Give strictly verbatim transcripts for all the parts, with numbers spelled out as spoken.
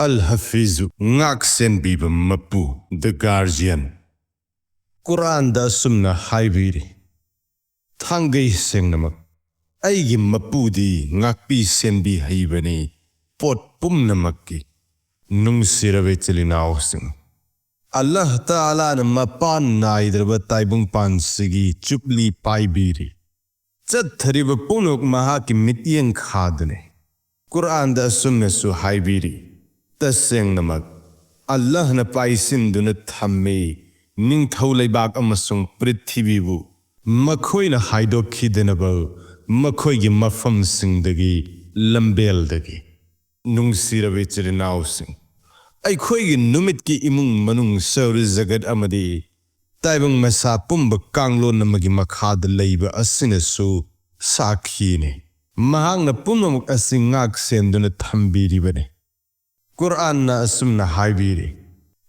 ꯑꯜ ꯍꯐꯤꯖꯨ, ꯉꯥꯛ ꯁꯦꯟꯕꯤꯕ ꯃꯄꯨ, the guardian꯫ ꯀꯨꯔꯥꯟꯗ ꯑꯁꯨꯝꯅ ꯍꯥꯏꯕꯤꯔꯤ, ꯊꯥꯡꯒꯩ ꯁꯦꯡꯅꯃꯛ ꯑꯩꯒꯤ ꯃꯄꯨꯗꯤ ꯉꯥꯛꯄꯤ ꯁꯦꯟꯕꯤ ꯍꯩꯕꯅꯤ ꯄꯣꯠ ꯄꯨꯝꯅꯃꯛꯀꯤ꯫ ꯅꯨꯡꯁꯤꯔꯕ ꯏꯆꯤꯜ ꯏꯅꯥꯎꯁꯤꯡ, ꯑꯜꯂꯥꯍ ꯇꯥꯂꯥꯅ ꯃꯄꯥꯟ ꯅꯥꯏꯗ꯭ꯔꯕ ꯇꯥꯏꯕꯪꯄꯥꯟꯁꯤꯒꯤ ꯆꯨꯞꯂꯤ ꯄꯥꯏꯕꯤꯔꯤ꯫ ꯆꯠꯊꯔꯤꯕ ꯄꯨꯝꯅꯃꯛ ꯃꯍꯥꯛꯀꯤ ꯃꯤꯠꯌꯦꯡ ꯈꯥꯗꯨꯅꯤ꯫ ꯀꯨꯔꯥꯟꯗ ꯑꯁꯨꯝꯅꯁꯨ ꯍꯥꯏꯕꯤꯔꯤ, ꯇꯁꯦꯡꯅꯃꯛ ꯑꯜꯂꯥꯍꯅ ꯄꯥꯏꯁꯤꯟꯗꯨꯅ ꯊꯝꯃꯤ ꯅꯤꯡꯊꯧ ꯂꯩꯕꯥꯛ ꯑꯃꯁꯨꯡ ꯄ꯭ꯔꯤꯊꯤꯕꯤꯕꯨ, ꯃꯈꯣꯏꯅ ꯍꯥꯏꯗꯣꯛꯈꯤꯗꯅꯕ ꯃꯈꯣꯏꯒꯤ ꯃꯐꯝꯁꯤꯡꯗꯒꯤ, ꯂꯝꯕꯦꯜꯗꯒꯤ꯫ ꯅꯨꯡꯁꯤꯔꯕ ꯏꯆꯤꯜ ꯏꯅꯥꯎꯁꯤꯡ, ꯑꯩꯈꯣꯏꯒꯤ ꯅꯨꯃꯤꯠꯀꯤ ꯏꯃꯨꯡ ꯃꯅꯨꯡ, ꯁꯧꯔ ꯖꯒꯠ ꯑꯃꯗꯤ ꯇꯥꯏꯕꯪ ꯃꯁꯥ ꯄꯨꯝꯕ ꯀꯥꯡꯂꯣꯟ ꯑꯃꯒꯤ ꯃꯈꯥꯗ ꯂꯩꯕ ꯑꯁꯤꯅꯁꯨ ꯁꯥꯈꯤꯅꯤ꯫ ꯃꯍꯥꯛꯅ ꯄꯨꯝꯅꯃꯛ ꯑꯁꯤ ꯉꯥꯛ ꯁꯦꯟꯗꯨꯅ ꯊꯝꯕꯤꯔꯤꯕꯅꯤ꯫ ꯀꯨꯔꯥꯟꯅ ꯑꯁꯨꯝꯅ ꯍꯥꯏꯕꯤꯔꯤ,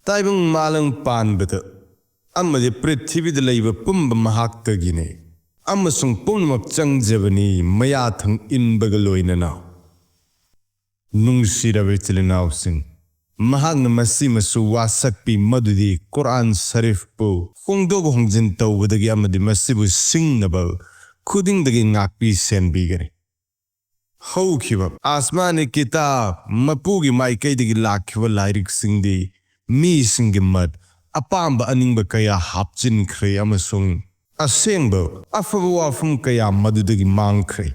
ꯇꯥꯏꯕꯪ ꯃꯥꯂꯪ ꯄꯥꯟꯕꯗ ꯑꯃꯗꯤ ꯄ꯭ꯔꯤꯊꯤꯕꯤꯗ ꯂꯩꯕ ꯄꯨꯝꯕ ꯃꯍꯥꯛꯇꯒꯤꯅꯤ, ꯑꯃꯁꯨꯡ ꯄꯨꯝꯅꯃꯛ ꯆꯪꯖꯕꯅꯤ, ꯃꯌꯥꯊꯪ ꯏꯟꯕꯒ ꯂꯣꯏꯅꯅ꯫ ꯅꯨꯡꯁꯤꯔꯕ ꯏꯆꯤꯜ ꯏꯅꯥꯎꯁꯤꯡ, ꯃꯍꯥꯛꯅ ꯃꯁꯤꯃꯁꯨ ꯋꯥꯁꯛꯄꯤ ꯃꯗꯨꯗꯤ ꯀꯨꯔꯥꯟ ꯁꯔꯤꯐꯄꯨ ꯍꯣꯡꯗꯣꯛ ꯍꯣꯡꯖꯤꯟ ꯇꯧꯕꯗꯒꯤ ꯑꯃꯗꯤ ꯃꯁꯤꯕꯨ ꯁꯤꯡꯅꯕ ꯈꯨꯗꯤꯡꯗꯒꯤ ꯉꯥꯛꯄꯤ ꯁꯦꯟꯕꯤꯒꯅꯤ꯫ ꯍꯧꯈꯤꯕ ꯑꯥꯁꯃꯥꯅꯤ ꯀꯤꯇꯥꯕ ꯃꯄꯨꯒꯤ ꯃꯥꯏꯀꯩꯗꯒꯤ ꯂꯥꯛꯈꯤꯕ ꯂꯥꯏꯔꯤꯛꯁꯤꯡꯗꯤ ꯃꯤꯁꯤꯡꯒꯤ ꯃꯠ ꯑꯄꯥꯝꯕ ꯑꯅꯤꯡꯕ ꯀꯌꯥ ꯍꯥꯞꯆꯤꯟꯈ꯭ꯔꯦ ꯑꯃꯁꯨꯡ ꯑꯁꯦꯡꯕ ꯑꯐꯕ ꯋꯥꯐꯝ ꯀꯌꯥ ꯃꯗꯨꯗꯒꯤ ꯃꯥꯡꯈ꯭ꯔꯦ꯫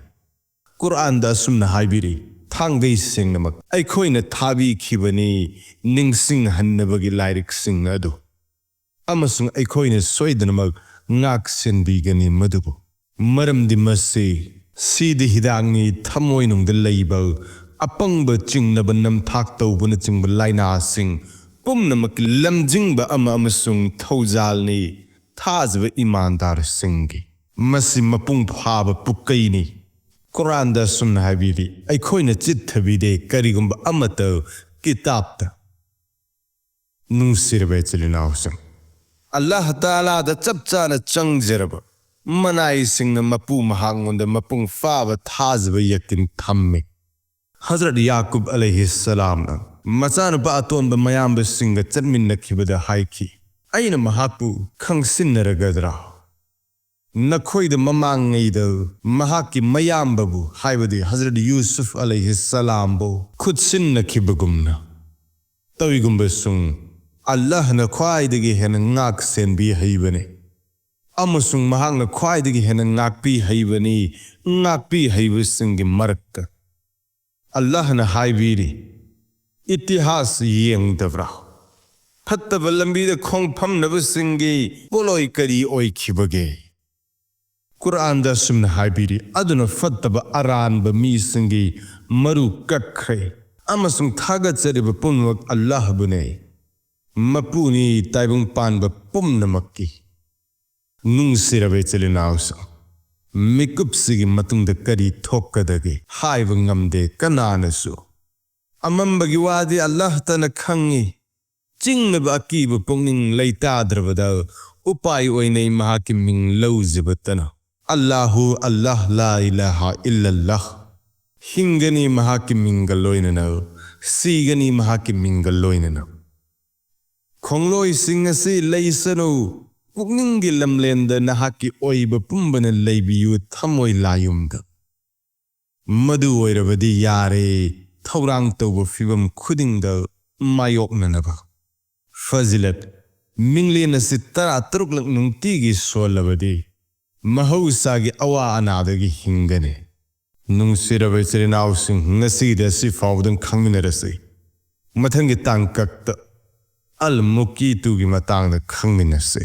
ꯀꯨꯔꯥꯟꯗ ꯑꯁꯨꯝꯅ ꯍꯥꯏꯕꯤꯔꯤ, ꯊꯥꯡꯒꯩ ꯁꯦꯡꯅꯃꯛ ꯑꯩꯈꯣꯏꯅ ꯊꯥꯕꯤꯈꯤꯕꯅꯤ ꯅꯤꯡꯁꯤꯡꯍꯟꯅꯕꯒꯤ ꯂꯥꯏꯔꯤꯛꯁꯤꯡ ꯑꯗꯨ, ꯑꯃꯁꯨꯡ ꯑꯩꯈꯣꯏꯅ ꯁꯣꯏꯗꯅꯃꯛ ꯉꯥꯛ ꯁꯦꯟꯕꯤꯒꯅꯤ ꯃꯗꯨꯕꯨ꯫ ꯃꯔꯝꯗꯤ ꯃꯁꯤ ꯁꯤꯗ ꯍꯤꯗꯥꯛꯅꯤ, ꯊꯃꯣꯏꯅꯨꯡꯗ ꯂꯩꯕ ꯑꯄꯪꯕ ꯆꯤꯡꯅꯕ, ꯅꯝꯊꯥꯛ ꯇꯧꯕꯅꯆꯤꯡꯕ ꯂꯥꯏꯅꯥꯁꯤꯡ ꯄꯨꯝꯅꯃꯛꯀꯤ ꯂꯝꯖꯤꯡꯕ ꯑꯃ ꯑꯃꯁꯨꯡ ꯊꯧꯖꯥꯜꯅꯤ, ꯊꯥꯖꯕ ꯏꯃꯥꯟꯗꯥꯔꯁꯤꯡꯒꯤ꯫ ꯃꯁꯤ ꯃꯄꯨꯡ ꯐꯥꯕ ꯄꯨꯀꯩꯅꯤ꯫ ꯀꯨꯔꯥꯟꯗ ꯑꯁꯨꯝꯅ ꯍꯥꯏꯕꯤꯔꯤ, ꯑꯩꯈꯣꯏꯅ ꯆꯤꯠꯊꯕꯤꯗꯦ ꯀꯔꯤꯒꯨꯝꯕ ꯑꯃꯠꯇ ꯀꯤꯇꯥꯕꯇ꯫ ꯅꯨꯡꯁꯤꯔꯕ ꯏꯆꯤꯜ ꯏꯅꯥꯎꯁꯤꯡ, ꯑꯜꯂꯥꯍ ꯇꯥꯂꯥꯗ ꯆꯞ ꯆꯥꯅ ꯆꯪꯖꯔꯕ ꯃꯅꯥꯏꯁꯤꯡꯅ ꯃꯄꯨ ꯃꯍꯥꯛꯉꯣꯟꯗ ꯃꯄꯨꯡ ꯐꯥꯕ ꯊꯥꯖꯕ ꯌꯦꯛꯇꯤꯟ ꯊꯝꯃꯤ꯫ ꯍꯖꯔꯠ ꯌꯥꯀꯨꯕ ꯑꯂꯩꯍꯤ ꯁꯂꯥꯝꯅ ꯃꯆꯥꯅꯨꯄꯥ ꯑꯇꯣꯟꯕ ꯃꯌꯥꯝꯕꯁꯤꯡꯒ ꯆꯠꯃꯤꯟꯅꯈꯤꯕꯗ ꯍꯥꯏꯈꯤ, "ꯑꯩꯅ ꯃꯍꯥꯛꯄꯨ ꯈꯪꯁꯤꯟꯅꯔꯒꯗ꯭ꯔꯥ?" ꯅꯈꯣꯏꯗ ꯃꯃꯥꯡꯉꯩꯗ ꯃꯍꯥꯛꯀꯤ ꯃꯌꯥꯝꯕꯕꯨ, ꯍꯥꯏꯕꯗꯤ ꯍꯖꯔꯠ ꯌꯨꯁꯨꯐ ꯑꯂꯩꯍꯤ ꯁꯂꯥꯝꯕꯨ ꯈꯨꯠꯁꯤꯟꯅꯈꯤꯕꯒꯨꯝꯅ ꯇꯧꯏꯒꯨꯝꯕꯁꯨꯡ, ꯑꯜꯂꯥꯍꯅ ꯈ꯭ꯋꯥꯏꯗꯒꯤ ꯍꯦꯟꯅ ꯉꯥꯛ ꯁꯦꯟꯕꯤ ꯍꯩꯕꯅꯤ ꯑꯃꯁꯨꯡ ꯃꯍꯥꯛꯅ ꯈ꯭ꯋꯥꯏꯗꯒꯤ ꯍꯦꯟꯅ ꯉꯥꯛꯄꯤ ꯍꯩꯕꯅꯤ꯫ ꯉꯥꯛꯄꯤ ꯍꯩꯕꯁꯤꯡꯒꯤ ꯃꯔꯛꯇ ꯑꯜꯂꯥꯍꯅ ꯍꯥꯏꯕꯤꯔꯤ, "ꯏꯇꯤꯍꯥꯁ ꯌꯦꯡꯗꯕ꯭ꯔꯥ? ꯐꯠꯇꯕ ꯂꯝꯕꯤꯗ ꯈꯣꯡꯐꯝꯅꯕꯁꯤꯡꯒꯤ ꯄꯣꯠꯂꯣꯏ ꯀꯔꯤ ꯑꯣꯏꯈꯤꯕꯒꯦ?" ꯀꯨꯔꯥꯟꯗ ꯑꯁꯨꯝꯅ ꯍꯥꯏꯕꯤꯔꯤ, "ꯑꯗꯨꯅ ꯐꯠꯇꯕ ꯑꯔꯥꯟꯕ ꯃꯤꯁꯤꯡꯒꯤ ꯃꯔꯨ ꯀꯛꯈ꯭ꯔꯦ ꯑꯃꯁꯨꯡ ꯊꯥꯒꯠꯆꯔꯤꯕ ꯄꯨꯝꯅꯃꯛ ꯑꯜꯂꯥꯍꯕꯨꯅꯦ꯫ ꯃꯄꯨꯅꯤ ꯇꯥꯏꯕꯪ ꯄꯥꯟꯕ ꯄꯨꯝꯅꯃꯛꯀꯤ"꯫ ꯅꯨꯡꯁꯤꯔꯕ ꯏꯆꯤꯜ ꯏꯅꯥꯎꯁꯤꯡ, ꯃꯤꯀꯨꯞꯁꯤꯒꯤ ꯃꯇꯨꯡꯗ ꯀꯔꯤ ꯊꯣꯛꯀꯗꯒꯦ ꯍꯥꯏꯕ ꯉꯝꯗꯦ ꯀꯅꯥꯅꯁꯨ꯫ ꯑꯃꯝꯕꯒꯤ ꯋꯥꯗꯤ ꯑꯜꯂꯥꯍꯇꯅ ꯈꯪꯉꯤ꯫ ꯆꯤꯡꯅꯕ ꯑꯀꯤꯕ ꯄꯨꯛꯅꯤꯡ ꯂꯩꯇꯥꯗ꯭ꯔꯕꯗ ꯎꯄꯥꯏ ꯑꯣꯏꯅꯩ ꯃꯍꯥꯛꯀꯤ ꯃꯤꯡ ꯂꯧꯖꯕꯇꯅ꯫ ꯑꯜꯂꯥꯍꯨ ꯑꯜꯂꯥꯍ ꯂꯥ ꯏꯂꯥꯍ ꯏꯜꯂꯜꯂꯥꯍ꯫ ꯍꯤꯡꯒꯅꯤ ꯃꯍꯥꯛꯀꯤ ꯃꯤꯡꯒ ꯂꯣꯏꯅꯅ, ꯁꯤꯒꯅꯤ ꯃꯍꯥꯛꯀꯤ ꯃꯤꯡꯒ ꯂꯣꯏꯅꯅ꯫ ꯈꯣꯡꯂꯣꯏꯁꯤꯡ ꯑꯁꯤ ꯂꯩꯁꯅꯨ, ꯄꯨꯛꯅꯤꯡꯒꯤ ꯂꯝꯂꯦꯟꯗ ꯅꯍꯥꯛꯀꯤ ꯑꯣꯏꯕ ꯄꯨꯝꯕꯅ ꯂꯩꯕꯤꯌꯨ ꯊꯃꯣꯏ ꯂꯥꯌꯨꯝꯗ꯫ ꯃꯗꯨ ꯑꯣꯏꯔꯕꯗꯤ ꯌꯥꯔꯦ, ꯊꯧꯔꯥꯡ ꯇꯧꯕ ꯐꯤꯕꯝ ꯈꯨꯗꯤꯡꯗ ꯃꯥꯌꯣꯛꯅꯅꯕ꯫ ꯐꯖꯤꯂꯠ, ꯃꯤꯡꯂꯦꯟ ꯑꯁꯤ ꯇꯔꯥ ꯇꯔꯨꯛꯂꯛ ꯅꯨꯡꯇꯤꯒꯤ ꯁꯣꯜꯂꯕꯗꯤ ꯃꯍꯧꯁꯥꯒꯤ ꯑꯋꯥ ꯑꯅꯥꯗꯒꯤ ꯍꯤꯡꯒꯅꯤ꯫ ꯅꯨꯡꯁꯤꯔꯕ ꯏꯆꯤꯜ ꯏꯅꯥꯎꯁꯤꯡ, ꯉꯁꯤꯒꯤꯗꯤ ꯑꯁꯤ ꯐꯥꯎꯕꯗꯪ ꯈꯪꯃꯤꯟꯅꯔꯁꯤ꯫ ꯃꯊꯪꯒꯤ ꯇꯥꯡꯀꯛꯇ ꯑꯜ ꯃꯨꯀꯤꯇꯨꯒꯤ ꯃꯇꯥꯡꯗ ꯈꯪꯃꯤꯟꯅꯁꯤ꯫